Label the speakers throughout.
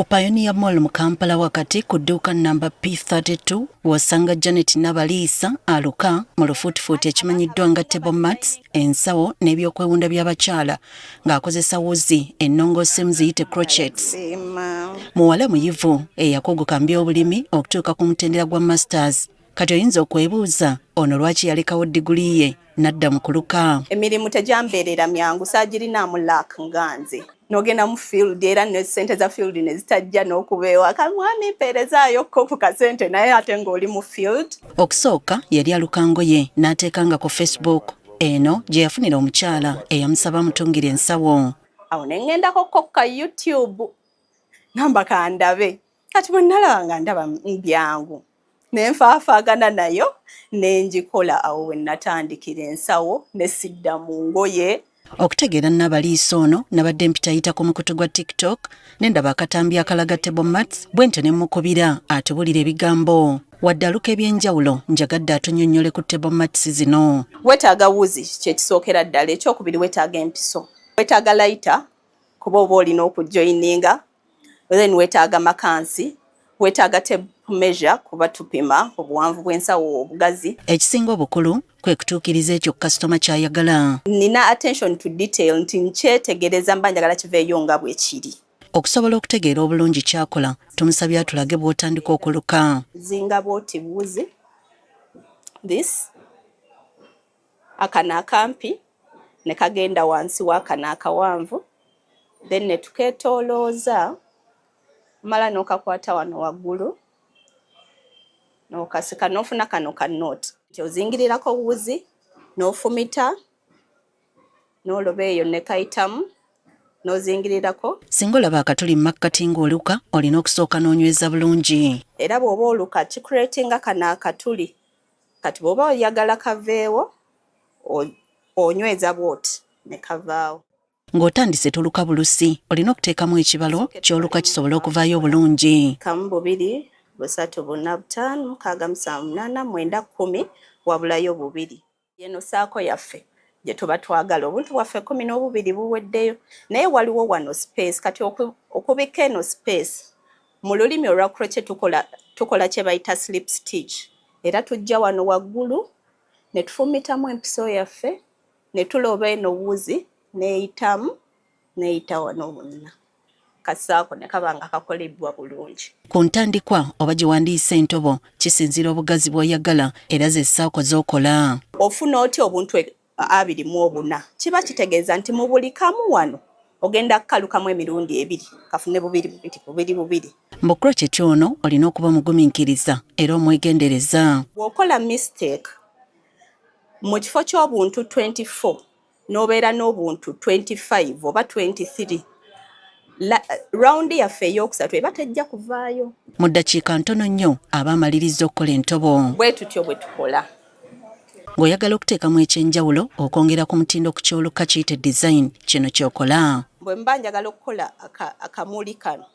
Speaker 1: Ku Pioneer Mall mu Kampala wakati ku dduuka nnamba P32 w'osanga Janet Nabaliisa aluka mu lufuutifuuti ekimanyiddwa nga table mats, ensawo n'ebyokwewunda by'abakyala ng'akozesa wuzi ennongooseemu ziyite crochets. Muwala muyivu eyakuguka mu by'obulimi okutuuka ku mutendera gwa masters. Kati oyinza okwebuuza ono lwaki yalekawo diguli ye n'adda mu kuluka.
Speaker 2: Emirimu tegyambeerera myangu, saagirinaamu luck nga nze. N'ogenda mu field era ne ssente za field ne zitajja n'okuba ewaka, mwami mpeerezaayo ko ku kasente naye ate ng'oli mu field.
Speaker 1: Okusooka yali aluka ngoye n'ateekanga ku Facebook eno gye yafunira omukyala eyamusaba amutungire ensawo.
Speaker 2: Awo ne ŋŋendako ko ka YouTube ngamba kandabe, kati bwe nalaba nga ndaba byangu ne nfaafaagana nayo ne ngikola. Awo we natandikira ensawo ne sidda mu ngoye.
Speaker 1: Okutegeera Nabaliisa ono nabadde mpitayita ku mukutu gwa TikTok ne ndaba akatambi akalaga table mats, bwentyo ne mmukubira atubulira ebigambo. Wadde aluka ebyenjawulo, njagadde atunnyonnyole ku table mats zino.
Speaker 2: Weetaaga wuzi kyekisookera ddala, ekyokubiri weetaaga empiso, weetaaga lighter kuba oba olina okujoininga, then weetaaga makansi, weetaaga tape measure kuba tupima obuwanvu bw'ensawo, obugazi.
Speaker 1: Ekisinga obukulu kwe kutuukiriza ekyo kasitoma ky'ayagala.
Speaker 2: Nina attention to detail nti nkyetegereza, mba njagala kiveeyo nga bwe kiri.
Speaker 1: Okusobola okutegeera obulungi ky'akola, tumusabye atulage bw'otandika okuluka.
Speaker 2: Zinga bw'oti buwuzi this akano akampi ne kagenda wansi w'akano akawanvu, then ne tukeetoolooza, mala n'okakwata wano waggulu n'okasika n'ofuna kano ka knot. Nti ozingirirako wuzi n'ofumita n'oloba eyo ne kayitamu n'ozingirirako.
Speaker 1: Singa olaba akatuli mu makkati ng'oluka, olina okusooka n'onyweza bulungi.
Speaker 2: Era bw'oba oluka kicreatinga kano akatuli. Kati bw'oba oyagala kaveewo, onyweza bw'oti ne kavaawo.
Speaker 1: Ng'otandise toluka bulusi, olina okuteekamu ekibalo ky'oluka kisobole okuvaayo obulungi.
Speaker 2: 1, 2, 3, 4, 5, 6, 7, 8, 9, 10, wabulayo 2. Eno circle yaffe gye tuba twagala. Obuntu bwaffe 12 buweddeyo, naye waliwo wano space. Kati okubikka eno space mu lulimi olwa crochet tukola kye bayita slip stitch. Era tujja wano waggulu ne tufumitamu empiso yaffe ne tuloba eno wuzi n'eyitamu n'eyita wano wonna. Kasaako ne kaba nga kakolebbwa bulungi.
Speaker 1: Ku ntandikwa oba gye wandiisa entobo kisinziira obugazi bw'oyagala era ze circle z'okola.
Speaker 2: Ofuna otya obuntu 24? Kiba kitegeeza nti mu buli kamu wano ogenda kukalukamu emirundi ebiri, kafune bubiri bubiri bubiri bubiri.
Speaker 1: Mu crochet ono olina okuba omugumiikiriza era omwegendereza.
Speaker 2: Bw'okola mistake mu kifo ky'obuntu 24 n'obeera n'obuntu 25 oba 23, round yaffe ey'okusatu eba tejja kuvaayo.
Speaker 1: Mu ddakiika ntono nnyo aba amalirizza okukola entobo.
Speaker 2: Bwe tutyo bwe tukola.
Speaker 1: Ng'oyagala okuteekamu ekyenjawulo okwongera ku mutindo ku ky'oluka kiyite design, kino ky'okola.
Speaker 2: Bwe mba njagala okukola akamuli kano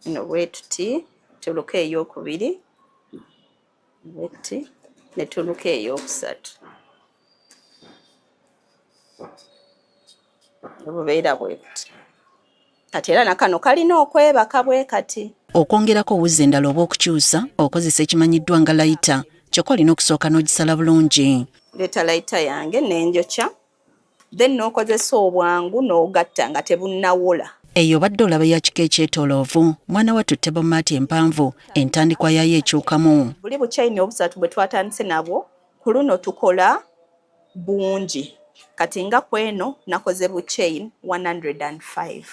Speaker 2: eno bwe tuti tuluka ey'okubiri bweti ne tuluka ey'okusatu, obubeera bwe buti. Kati era nakano kalina okwebaka bwe kati.
Speaker 1: Okwongerako wuzi endala oba okukyusa, okozesa ekimanyiddwa nga lighter, kyokka olina okusooka n'ogisala bulungi.
Speaker 2: Leeta lighter yange n'enjokya, then n'okozesa obwangu n'ogatta nga tebunnawola.
Speaker 1: Eyo obadde olaba ya kika ekyetooloovu. Mwana wattu table mat empanvu entandikwa yaayo ekyukamu.
Speaker 2: Buli bu chain obusatu bwe twatandise nabwo, ku luno tukola bungi. Kati nga ku eno nakoze bu chain 105.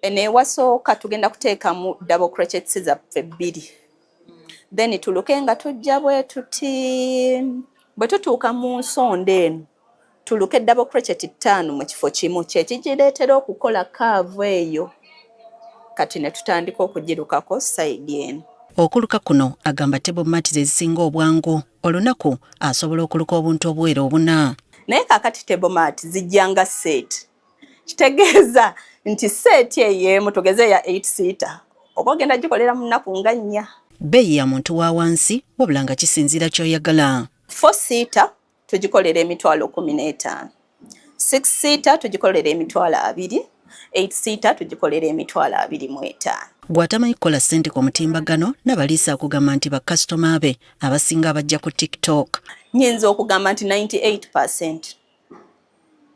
Speaker 2: Eno ewasooka tugenda kuteekamu double crochets zaffe bbiri, then tuluke nga tujja bwe tuti. Bwe tutuuka mu nsonda eno tuluke double crochet 5 mu kifo kimu, kyekigireetera okukola curve eyo. Kati ne tutandika okugirukako side eno.
Speaker 1: Okuluka kuno agamba table mat ze zisinga obwangu. Olunaku asobola okuluka obuntu obuwera 4.
Speaker 2: Naye kaakati table mat zijja nga set, kitegeeza nti set eyo emu, tugeze eya 8 seater, oba ogenda gikolera mu nnaku nga 4.
Speaker 1: Bbeeyi ya muntu wa wansi wabula nga kisinziira ky'oyagala.
Speaker 2: 4 seater tugikolera emitwalo 15, 6 seater tugikolera emitwalo 20. 8 seater tugikolera 25,000.
Speaker 1: Gw'atamanyi kukola ssente ku mutimbagano, Nabaliisa akugamba nti bakasitoma be abasinga abajja ku TikTok.
Speaker 2: Nyinza okugamba nti 98%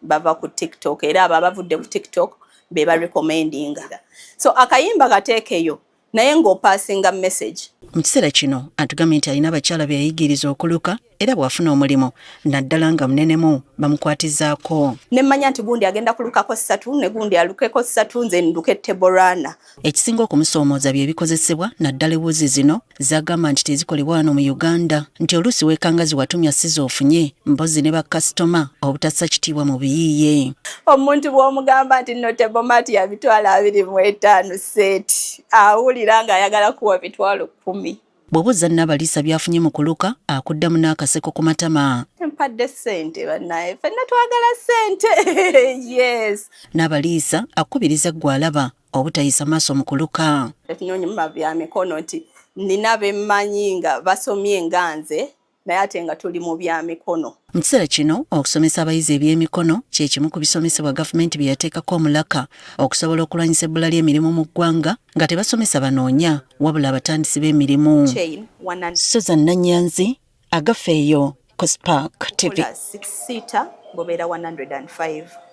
Speaker 2: bava ku TikTok, era abo abavudde ku TikTok be barecommendinga. So akayimba kateekeyo naye ng'opassinga message.
Speaker 1: Mu kiseera kino atugambye nti alina abakyala be yayigiriza okuluka era bw'afuna omulimu naddala nga munenemu bamukwatizaako.
Speaker 2: Ne mmanya nti gundi agenda kulukako 3 ne gundi alukeko 3, nze nduke teborana.
Speaker 1: Ekisinga okumusoomooza bye bikozesebwa naddala ewuzi zino z'agamba nti tezikolebwa wano mu Uganda, nti oluusi weekanga ziwatumya si z'ofunye, mpozzi ne bakasitoma obutassa kitiibwa mu biyiiye.
Speaker 2: Omuntu bw'omugamba nti nno tebomaati ya 25,000 seeti, awulira ng'ayagala kuwa 10,000.
Speaker 1: Bw'obuuza Nabaliisa by'afunye mu kuluka, akuddamu n'akaseko ku matama.
Speaker 2: Mpadde ssente bannaye, ffenna twagala ssente. Yes.
Speaker 1: Nabaliisa akubiriza ggwe alaba obutayisa maaso mu kuluka.
Speaker 2: Tetunyuma bya mikono nti nina be mmanyi nga basomye nga nze, naye ate nga tuli mu bya mikono.
Speaker 1: Mu kiseera kino okusomesa abayizi eby'emikono kye kimu ku bisomesebwa gavumenti bye yateekako omulaka okusobola okulwanyisa ebbula ly'emirimu mu ggwanga nga tebasomesa banoonya wabula abatandisi b'emirimu. Susan Nanyanzi, Agafeeyo ku Spark TV.
Speaker 2: 6 seater gobeera 105.